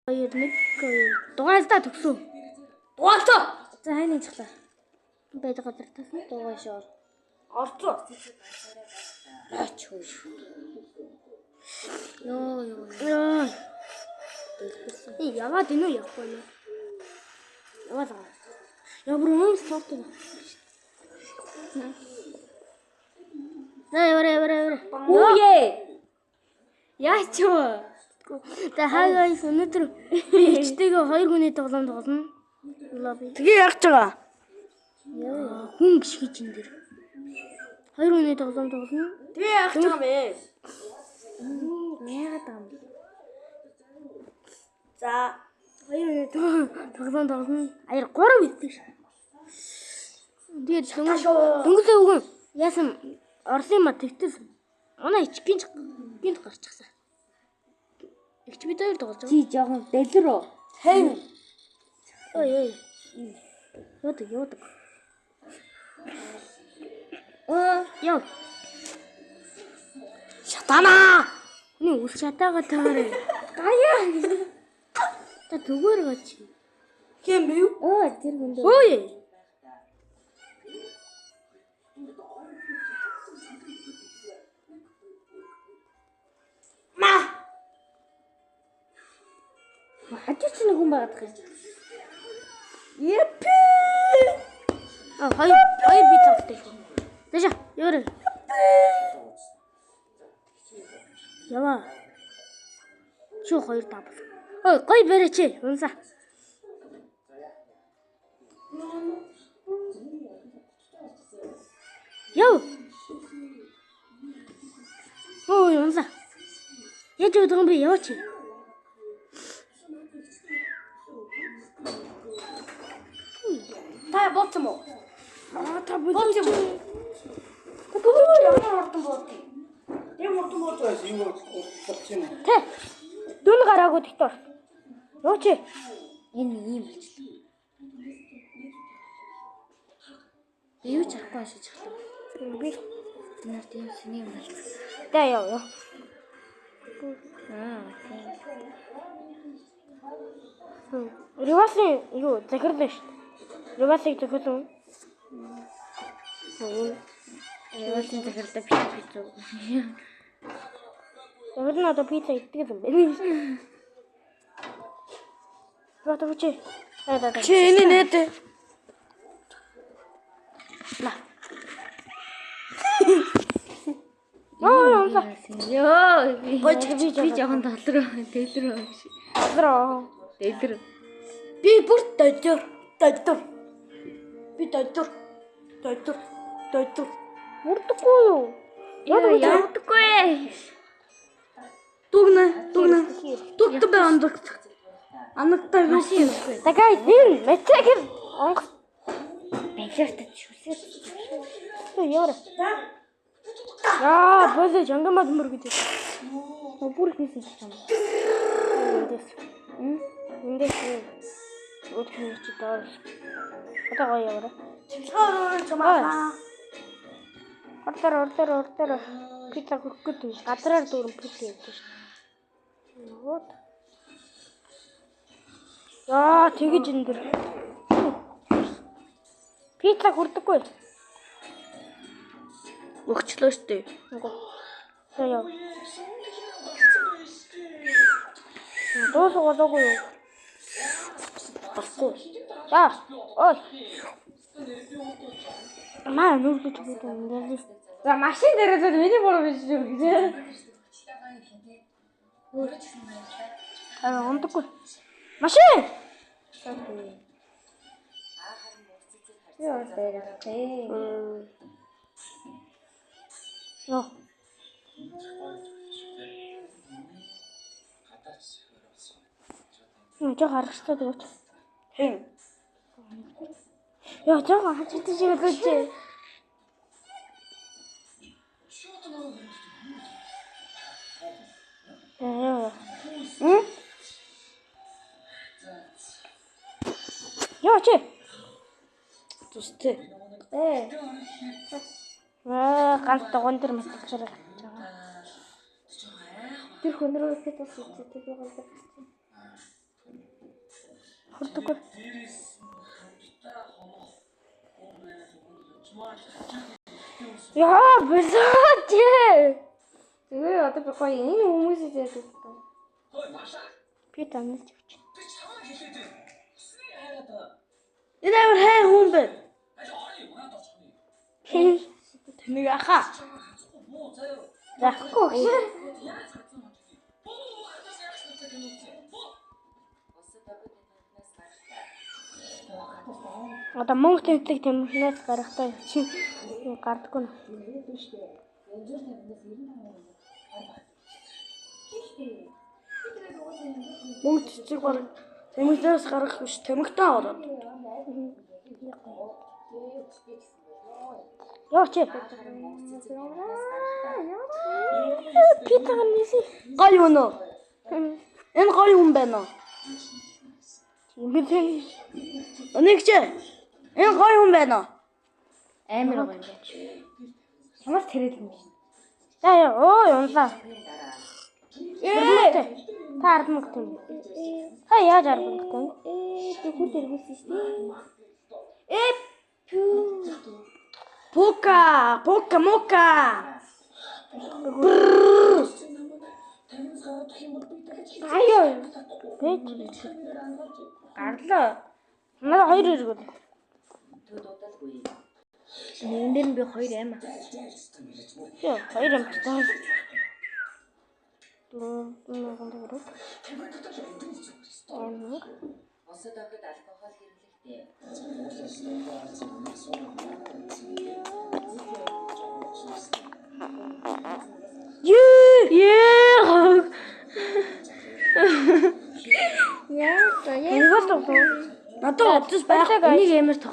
2 1 2 дугаалдаа төгсөө. Дугаалцаа. За хайны цахлаа. Байж газар тасна. Дугаа шоор. Орцоо. Ач хөөш. Йоо ёо. Яа. Дэлбэрсэн. Э яваад энэ үү явахгүй юу? Яваад байгаа. Яа бүр өмнө сорт. За яваарай яваарай яваарай. Үе. Яач вэ? За хай guys, өнөөдөр би ичтэйгээ хоёр хүний тоглоом тоглоно. Лобби. Тэгээ яах гэж байгаа? Яа, хүн гიშгэж энэ дэр. Хоёр хүний тоглоом тоглоно. Тэгээ яах гэж байгаа юм бэ? Яагаад байгаа юм бэ? За Хоёр хүний тоглоом тоглоно. Аяр гурав идэх ш. Тэгээд дөнгөж дөнгөсөө өгөн. Яасан Орсын ма тэгтэл манай ич гинт гинт гарчихсан. Игч бид хоёр тоглож байгаа. Чи жоохон дэлрөө. хэн Ой ой. Яадаг яадаг. Аа. Яа. шатана. Миний үл шатаага таарэ. Гаяа. Та түгээр гач. Хэн бэ? Оо тэр хүн дээр. Ой. Ма. Хажуу чи нэг хүн байгаад байгаа юм. Епи. А хоёр хоёр би тоглолтой шүү. Тэшээ яваарай. Яваа. Чи хоёр дабл. Ой, гой барайч. Унсаа. Яв. Ой, унсаа. Яаж явдаг юм бэ? Яваач. Та болцсон уу? Аа, та Болцсон юм уу? Та болцсон ямар хурдан буудгийг? Яг хурдан бууж юу болчих юм. Тэ. Дүн гараагүй тэгтээ. Яваач. Энэ ийм болчихлоо. Би юу ч харахгүй шиж эхлэв. Би Нарт юм сэний юм болчихсон. та яв яв. Аа тийм. Ревасын юу захирлаа шүү дээ. Ревасыг захирлаа. Юм. Револын захирлаа пицца пицца. Захирал нь одоо пицца иддэг юм байна. Рот хүчээ. Да да да. Чи энэ нээд. Ла. Оо юмса. Йоо. Гож Би жоохон долроо, дэлрөө гэж. Долроо. Дэлрөө. Би бүр додор. Додор. Би додор. Додор. Додор. Мөрдөхгүй юу? Яа, явдаггүй. Дүгнэ, дүгнэ. Дүгтэн бай андаг. Анагтай юу? За guys, энэ мотоцикл онгоц Балиартай шүсээ. яваа. Яа, болоо жангамад мөр гэж. Бүр хийсэн юм. Эндээс. Эндээс. Өдөрт чи доор. Одоо гоё яваарай. Чимсгаар чамаа. Ордор ордор ордор пицца хөрөх гээд газраар дүүрэн пицца явж шээ. Вот. Яа, тэгэж энэ дэр. Пицца хүрдэггүй. Өгчлөө штэ. Үгүй. За яа. Дуусах болоогүй юу? Болохгүй. За. Ой. Маа нүргэж өгөөд юм. За машин дээрээ л миний буруу биш үү гэж. Аа, ундаггүй. Машин. Юу дээр вэ? Йоо. Жог харагчтай дөөч. Хэн? Йоо, жог хачдаг шиг үлээч. Яа. Хм? Йоо чи. Зүстэй. Ээ. Аа, ганц дугуйн дээр мэтэлчээр гарч байгаа. Тэр хүн рүү пицца идэх би ганц. Хурдаггүй. Яа, бэлээ. Зүгээр одоо би гоё энэ хүмүүсээ зээдэг. Би танилж өгч. Энэ амар хай хүн байна. Тэнийг аха. Заахгүй. Одоо мөнгө тэмдэг тэмхнээс гарахтаа чи гардаггүй. Мөнгө цэцэг баг тэмэгнээс гарах биш тэмэгтээ ороод. Яа чи. Би таньсан. Гоё юм уу? Энэ гоё юм байна уу? Мэдээ. Энийг чи. Энэ гоё юм байна уу? Амар гоё юм байна. Ямар тэрэл юм бэ? За яа, оо юмлаа. Ээ. Та 10 мянга тийм. Та яаж 10 мянга тийм? Ээ би хүл эргүүлсэн шүү дээ. Ээ пүү. Пука, пука мука. Аяа. Бэж. Гарлаа. Надад хоёр эргүүл. Нэгэн дээр нь би хоёр аим аа. Яа, хоёр юм чи таа. 4000 төгрөг. 1000. Бусад охид алкогол хэрэглэхдээ Ее. Яа, за яа. Эргүүл тогсон. Надад одож байх. Энийг амар